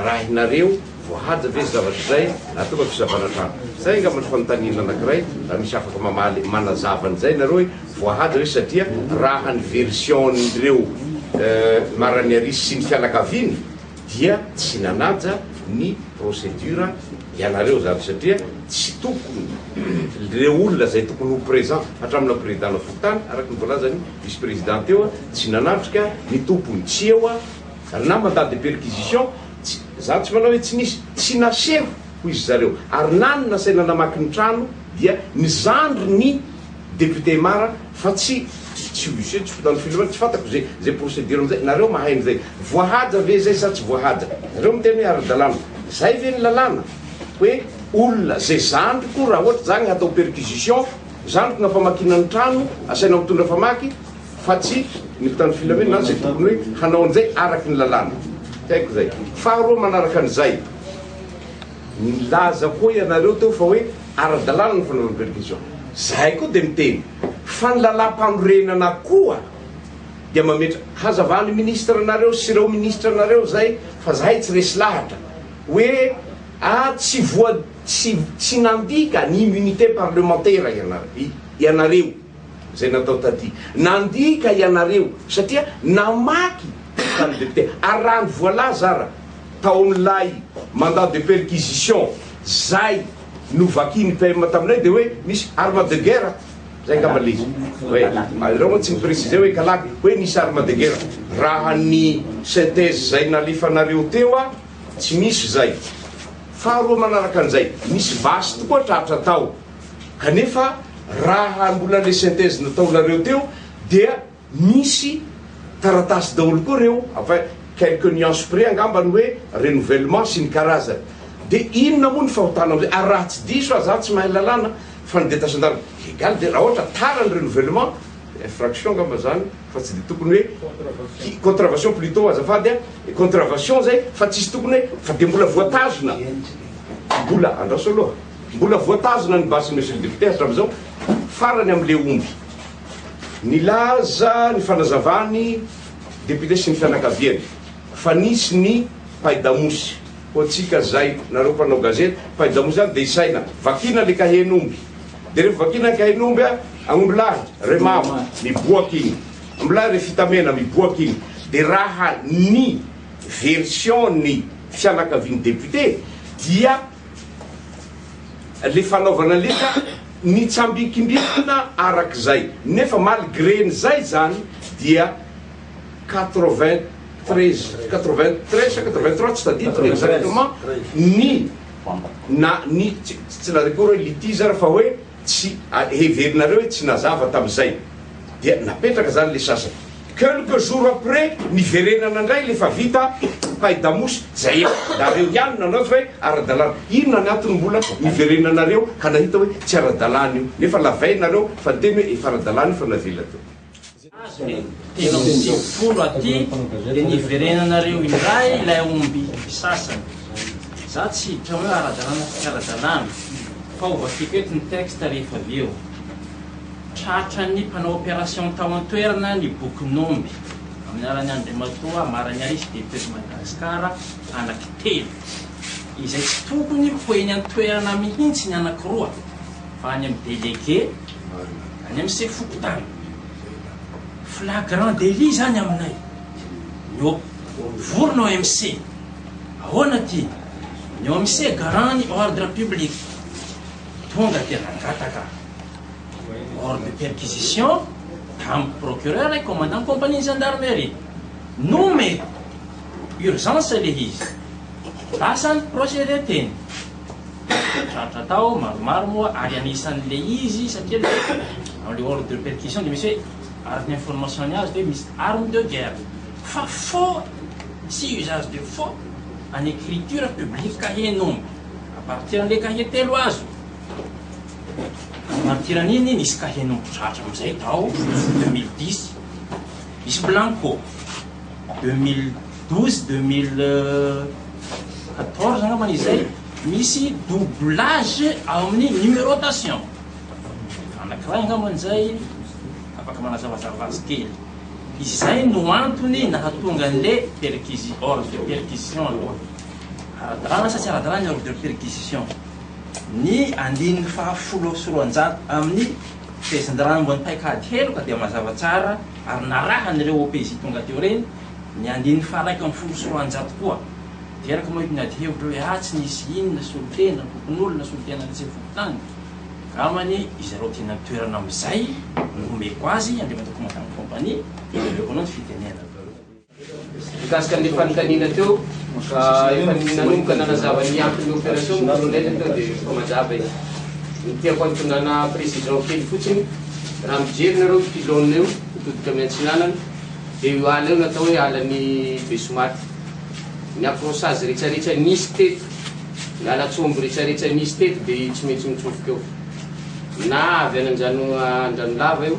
Narahinareo voahaja ve zavatra izay na tonga fisavana trano? Zay angamba ny fanontaniana anankiray raha misy afaka mamaly manazava an'izay nareo hoe voahaja ve satria raha ny version-n'ireo Maraniarisy sy ny fianakaviany dia tsy nanaja ny procédure ianareo zany satria tsy tokony ireo olona izay tokony ho présent hatramina président-na fokontany araka ny voalazan'ny vice président teo tsy nanatrika ny tompony tsy eo na mandat de perquisition tsy za tsy manao hoe tsy nisy tsy naseho hoy izy zareo ary na ny nasaina namaky ny trano dia ny zandry ny député Mara fa tsy tsy huissier tsy mpitandro filaminana tsy fantako ze ze procédure amizay nareo mahay an'izay voahaja ve zay sa tsy voahaja nareo miteny hoe ara-dalàna zay ve ny lalàna hoe olona ze zandriko raha ohatra zany hatao perquisition zandriko gn'ampamakina ny trano asaina mitondra famaky fa tsy ny mpitandro filaminana zay tokony hoe hanao an'izay araky ny lalàna. Tsy haiko zay. Faharoa manaraka an'izay, nilaza koa ianareo teo fa hoe ara-dalàna ny fanaovana perquisition. Zahay koa dia miteny fa ny lalàm-panorenana koa dia mametra, hazavan'ny ministre nareo sy ireo ministre nareo zay fa zahay tsy resy lahatra hoe ah tsy voa tsy tsy nandika ny immunité parlementaire ianareo. Izay natao taty. Nandika ianareo satria namaky tany député. Ary raha ny voalaza ara tao amin'ilay mandat de perquisition zay novakian'ny PM taminay dia hoe misy arme de guerre. Zay angamba le izy. Hoe ireo moa tsy ni-préciser hoe kalaky hoe nisy arme de guerre. Raha ny synthèse zay nalefanareo teo a tsy misy zay. Faharoa manaraka an'izay, nisy basy tokoa tratra tao. Kanefa raha mbola le synthèse nataonareo teo dia misy taratasy daholo koa reo, enfin quelques nuances près angamba ny hoe renouvellement sy ny karazany. Dia inona moa ny fahotana amizay? Ary raha tsy diso aho, za tsy mahay lalàna fa ny détention d'armes légal dia raha ohatra tara ny renouvellement infraction angamba zany fa tsy dia tokony hoe contravention plutot azafady a, contravention zay fa tsisy tokony hoe fa dia mbola voatazona mbola andraso aloha. Mbola voatazona ny basin'i Monsieur le Député hatramin'izao farany amin'ilay omby. Nilaza ny fanazavany député sy ny fianakaviany fa nisy ny paidamosy. Ho antsika zay nareo mpanao gazety, paidamosy zany dia isaina, vakina le kahen'omby. Dia rehefa vakina ny kahen'omby a, agnombilahy remavo miboaka iny, agnombilahy refitamena miboaka iny. Dia raha ny version ny fianakavian'ny député dia le fanaovana leka nitsambikimbikina arak'izay nefa malgré n'izay zany dia 93 93 sa 83 tsy tadidiko exactement ny na ny tsy lazaiko hoe litige ary fa hoe tsy heverinareo hoe tsy nazava tamin'izay dia napetraka zany le sasany. Quelques jours après niverenana indray le efa vita paidamosy zay efa nareo ihany nanao fa hoe ara-dalàna. Inona ny antony mbola niverenanareo ka nahita hoe tsy ara-dalàna io nefa la veille nareo fa niteny hoe efa ara-dalàna io fa navela teo. Azo e, 93 aty dia niverenanareo indray ilay omby sasany. Za tsy hiditra hoe ara-dalàna sy tsy ara-dalàna fa ho vakiako eto ny texte rehefa avy eo. Tratran'ny mpanao opération tao an-toerana ny bokin'omby amin'ny alalan'i Andriamatoa Maraniarisy député de Madagascar anankitelo, izay tsy tokony ho eny an-toerana mihitsy ny anankiroa fa any amin'ny délégué, any amin'ny sefo fokontany. Flagrant délit izany aminay. Ny op. Vorona OMC. Ahoana ity? Ny OMC garant ny ordre public. Tonga dia nangataka. Ordre de perquisition tamin'ny procureur et commandant compagnie gendarmerie. Nomeko urgence le izy. Lasa ny procédé teny. Tratra tao maromaro moa ary anisan'le izy satria le le ordre de perquisition dia misy hoe araka ny information ny azy dia misy arme de guerre. Fa faux sy usage de faux en écriture publique cahier-n'omby. À partir an'le cahier telo azo. Martiran'iny nisy cahier-n'omby tratra amin'izay tao 2010, nisy blanco 2012, 2014 angambany izay, misy doublage ao amin'ny numérotation. Anankiray angambany izay afaka manazavazava azy kely. Izay no antony nahatonga an'le perquisi- ordre de perquisition aloha. Ara-dalàna sa tsy ara-dalàna ny ordre de perquisition? Ny andininy faha 210 amin'ny fehezan-dalàna momba ny paikady heloka dia mazava tsara ary narahan'ireo OPJ tonga teo ireny ny andininy faha 211 koa. Teraka moa eto ny adihevitra hoe ah tsy nisy inona solontena fokonolona, solontena ny sefo fokontany. Angambany izy ireo teny an-toerana amin'izay no omeko azy, Andriamatoa Commandant de Compagnie, dia omeko anao ny fitenenana. Mikasika an'ilay fanontaniana teo, efa nanomboka nanazava ny anton'ny opération ny colonel teo dia efa mazava izy. Ny tiako antonana précision kely fotsiny, raha mijery nareo io pylône io, mitodika miantsinanana, dia io ala io natao hoe alan'i Besomaty. Ny accrochage retraretra nisy teto, ny halats'omby retraretra nisy teto dia tsy maintsy mitsofoka eo. Na avy any Andrano Andranolava io,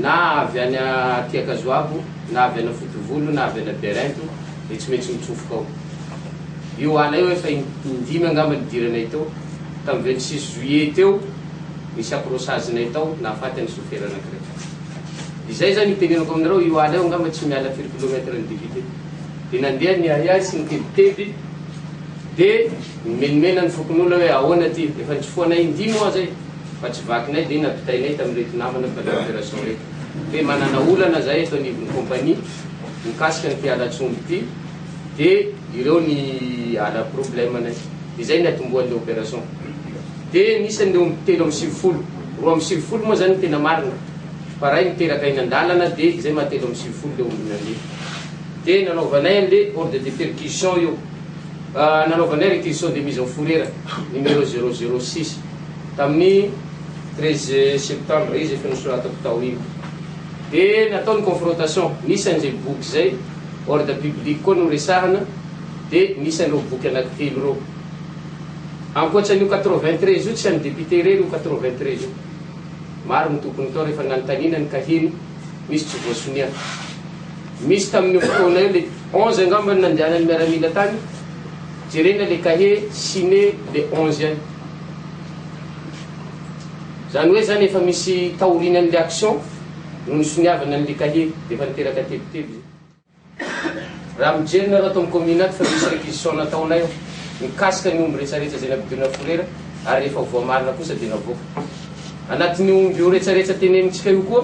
na avy any aty Ankazoabo, na avy any Fotovolo, na avy any Berenty dia tsy maintsy mitsofoka ao. Io ala io efa in-dimy angamba nidiranay teo. Tamin'ny 26 juillet teo nisy accrochage-nay tao nahafaty an'ny chauffeur anankiray. Izay zany itenenako aminareo, io ala io angamba tsy miala firy kilomètre ny député. Dia nandeha ny ahiahy sy ny tebiteby dia nimenomena ny fokonolona hoe ahoana ity, efa nitsofohanay in-dimy moa zay fa tsy vakinay dia nampitainay tamin'ireto namana mpanao opération ireto hoe manana olana zahay eto anivon'ny compagnie mikasika an'ity halatr'omby ity dia ireo ny ala problème-nay. Dia izay niatombohan'ilay opération. Dia nisy an'ireo omby 93, 92 moa zany ny tena marina fa ray niteraka eny an-dalana dia izay maha 93 ilay omby nandeha. Dia nanaovanay an'ilay ordre de perquisition io, nanaovanay réquisition de mise en fourrière numéro 006 tamin'ny 13 septembre, izy efa nosoratako tao iny. Dia natao ny confrontation, nisy an'izay boky izay, ordre public koa no resahana, dia nisy an'ireo boky anankitelo ireo. Ankoatra an'io 93 io, tsy an'ny député irery io 93 io. Maro ny tompony tao rehefa nanontaniana ny kahie-ny, misy tsy voasonia. Misy tamin'io fotoana io, le 11 angamba no nandehanan'ny miaramila tany, jerena le kahie signé le 11 ihany. Izany hoe izany efa misy taorianan'le action no nisoniavana an'le kahie, dia efa niteraka tebiteby izay. Raha mijery nareo ato amin'ny commune ato fa misy réquisition nataonay ao mikasika ny omby retsaretsa izay nampidirina forera ary rehefa voamarina kosa dia navoaka. Anatin'io omby io retsaretsa tenenintsika io koa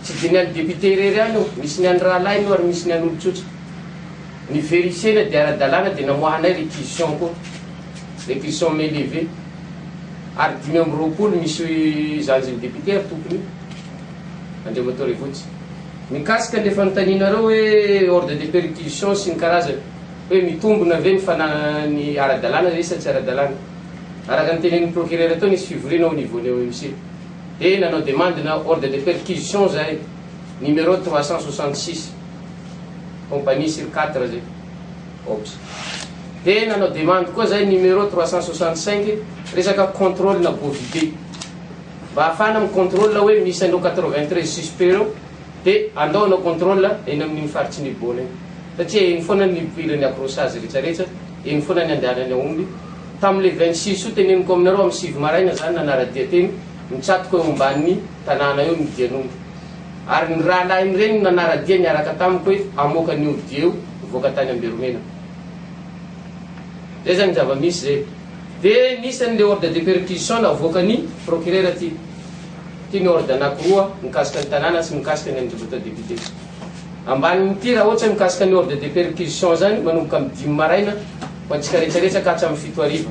tsy dia ny an'ny député irery ihany io, misy ny an'ny rahalahiny io ary misy ny an'olon-tsotra. Ny verifier-na dia ara-dalàna dia namoahanay réquisition koa, réquisition main levée ary 25 misy zanjin'ny député ary tompony io, Andriamatoa Revotsy. Mikasika le fanontanianareo hoe ordre de perquisition sy ny karazany, hoe mitombona ve ny fananana ny ara-dalàna ve sa tsy ara-dalàna. Araka ny tenenin'ny procureur teo nisy fivoriana au niveau ny OMC. Dia nanao demande na ordre de perquisition zahay, numéro 366, compagnie sur 4 zay, ops. Dia nanao demande koa zahay numéro 365 resaka contrôle na bovidé. Mba ahafahana mi contrôle hoe misy an'ireo 93 suspects ireo dia andao hanao contrôle eny amin'iny faritry ny Ibona iny. Satria eny foana ny nipoiran'ny accrochage retraretra, eny foana ny andehanan'ny aomby. Tamin'ilay 26 io teneniko aminareo amin'ny 9 maraina za nanara-dia teny, mitsatoka eo ambanin'ny tanàna eo ny dian'omby. Ary ny rahalahiny ireny no nanara-dia niaraka tamiko hoe hamoaka an'io dia io nivoaka tany Amberomena. Zay zany ny zava-misy zay. Dia nisy an'ilay ordre de perquisition navoakan'ny procureur aty. Ity ny ordre anakiroa mikasika ny tanàna sy mikasika ny an'Andriamatoa député. Ambanin'ity raha ohatra mikasika ny ordre de perquisition zany manomboka amin'ny 5 maraina ho antsika rehetrarehetra ka hatramin'ny 7 hariva.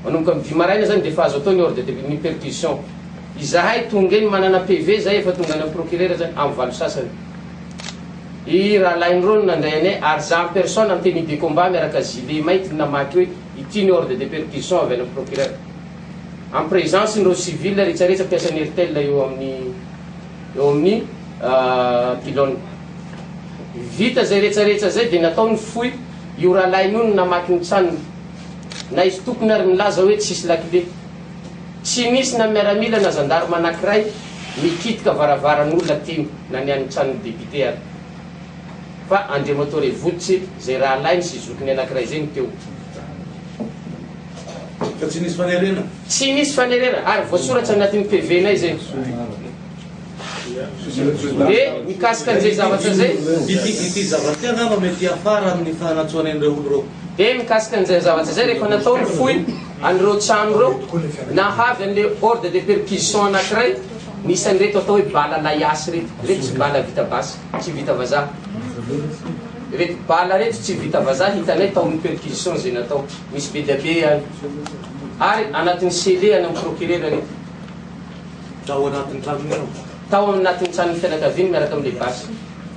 Manomboka amin'ny 5 maraina zany dia efa azo atao ny ordre de ny perquisition. Izahay tonga eny manana PV zay efa tonga any amin'ny procureur zany amin'ny 8 sasany. I rahalahiny reo no nandray anay ary za en personne en tenue de combat miaraka gilet mainty no namaky hoe ity ny ordre de perquisition avy any amin'ny procureur. En présence n'ireo civil retsaretsa mpiasan'ny Airtel eo amin'ny eo amin'ny pylone. Vita zay retsaretsa zay dia natao ny fohy, io rahalahiny io no namaky ny tranony. Na izy tompony ary nilaza hoe tsisy lakile. Tsy nisy na miaramila na zandarma anakiray nikitika varavaran'olona teny na ny an'ny tranon'ny député ary. Fa Andriamatoa Revotsy izay rahalahiny sy zokiny anakiray izay no teo. Fa tsy nisy fanerena? Tsy nisy fanerena ary voasoratra anatin'ny PV-nay izay. Dia mikasika an'izay zavatra izay. Ity, ity zavatra ity angamba mety hiafara amin'ny fanatsoana an'ireo olona ireo. Dia mikasika an'izay zavatra izay, rehefa natao ny fouille an'ireo trano ireo, nahavy an'ilay ordre de perquisition anankiray, nisy an'ireto atao hoe bala laiasy ireto. Ireto tsy bala vita basy, tsy vita vazaha. Ireto bala ireto tsy vita vazaha hitanay tao amin'ny perquisition izay natao. Misy be dia be any. Ary anatin'ny scellé any amin'ny procureur ireto. Tao anatin'ny tranony ao? Tao anatin'ny tranon'ny fianakaviany miaraka amin'ilay basy.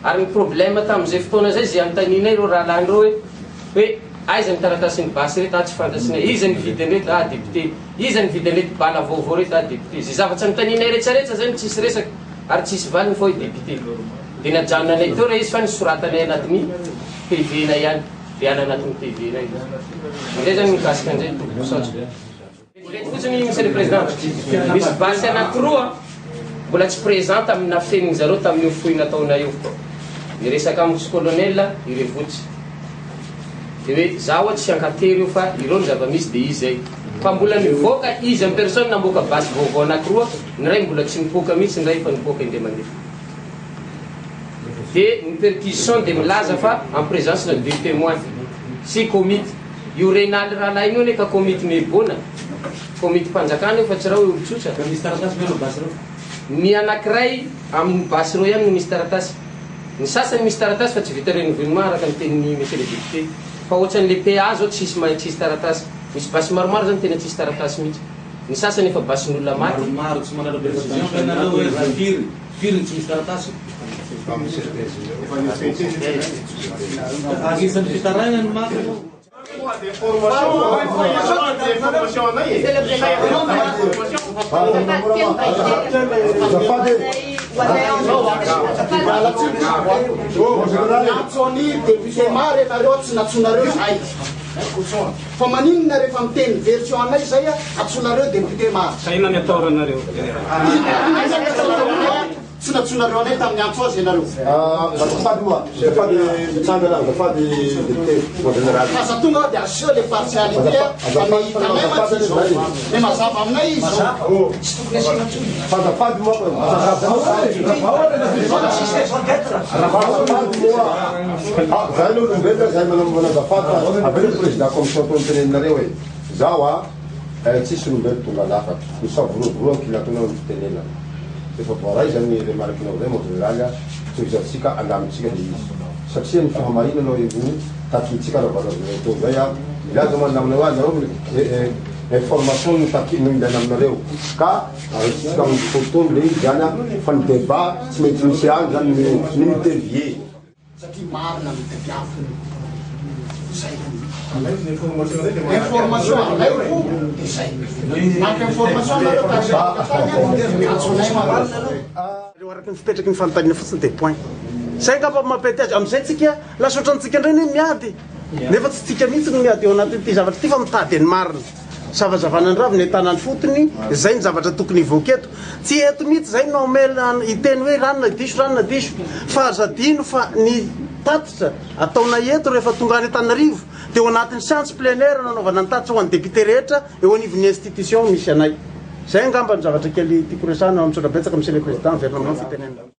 Ary ny problème tamin'izay fotoana izay, izay anontanianay ireo rahalahiny ireo hoe, hoe aiza ny taratasin'ny basy ireto, ah tsy fantatrinay, iza nividy an'ireto, ah député, iza nividy an'ireto bala vaovao ireto, ah député. Izay zavatra anontanianay rehetrarehetra izay no tsisy resaka ary tsisy valiny fa hoe député. Dia najanonanay teo ilay izy fa nosoratanay anatin'ny PV-nay ihany, dia any anatin'ny PV-nay izy. Izay izany mikasika an'izay tompoko, misaotra. Vetivety fotsiny Monsieur le Président, misy basy anakiroa mbola tsy présent tamin'ny nafenin zareo tamin'io fohy nataonay io. Niresaka amiko sy Colonel i Revotsy. Dia hoe za ho'a tsy ankatery io fa ireo ny zava-misy dia izy zay. Fa mbola nivoaka izy en personne namoaka basy vaovao anakiroa, ny iray mbola tsy nipoaka mihitsy, ny iray efa nipoaka indray mandeha. Dia ny perquisition dia milaza fa en présence na deux témoins sy komity. Io Renaly rahalahiny io anie ka komity mebona, komitim-panjakana io fa tsy raha hoe olon-tsotra. Ka misy taratasy ve ireo basy ireo? Ny anankiray amin'ny basy ireo ihany no misy taratasy. Ny sasany misy taratasy fa tsy vita renouvellement araka ny tenin'i Monsieur le député. Fa ohatran'le PA zao tsisy mahay tsisy taratasy. Misy basy maromaro zany tena tsisy taratasy mihitsy. Ny sasany efa basin'olona maty. Maromaro tsy manana précision ve nareo hoe raha firy firy ny tsy misy taratasy? Anisan'ny fitarainany manko. Miantso an'i député maro ianareo tsy nantsoinareo izahay. Fa maninona rehefa miteny version anay izay antsoinareo député maro? Ka inona ny atahoranareo? Inona ny atahoranareo? Tsy nantsoinareo anay tamin'ny antso azy ianareo. Azafady moa, azafady mitsangana, azafady député mon général. Aza tonga aho dia aseho le partialité fa me hitanay mantsy izy zao. Me mazava aminay izy zao. Tsy tokony asiana intsony. Fa azafady moa, azafady moa. Ah, zay aloha olombelona zay manao manao azafady fa avy eo président commission teo noteneninareo e. Zaho a, tsisy olombelona tonga lafatra. Misavorovoroa ny kilatonao ny fitenenana. Efa voaray izany remarque-nao izay mon général a, tohizantsika alamintsika ilay izy. Satria ny fahamarinana io takintsika anaovanareo teo izay a, milaza moa ny namana hoe anareo information no taki no ilaina aminareo ka araisintsika amin'ny fotoany ilay izy izany a, fa ny débat tsy maintsy misy ihany izany ny mi-devier. Satria marina no tadiaviny zay. Information alaivo de zay. Maka information nareo tany tany de mikatso anay marina. Reo araky ny fipetraky ny fanontaniana fotsiny de point. Zay angamba mampety azy. Amizay tsika lasa ohatrantsika indray ny hoe miady. Nefa tsy tsika mihitsy no miady eo anatin'ity zavatra ity fa mitady ny marina. Savazavana ny ravina entana ny fotony, izay ny zavatra tokony hivoaka eto. Tsy eto mihitsy izay no hamela hiteny hoe ranona diso, ranona diso. Fa aza adino fa ny tatitra ataonay eto rehefa tonga any Antananarivo dia ao anatin'ny séance plénière no anaovana ny tatitra ho an'ny député rehetra eo anivon'ny institution misy anay. Izay angamba no zavatra kely tiako resahana. Misaotra betsaka Monsieur le Président, averina aminao ny fitenenana.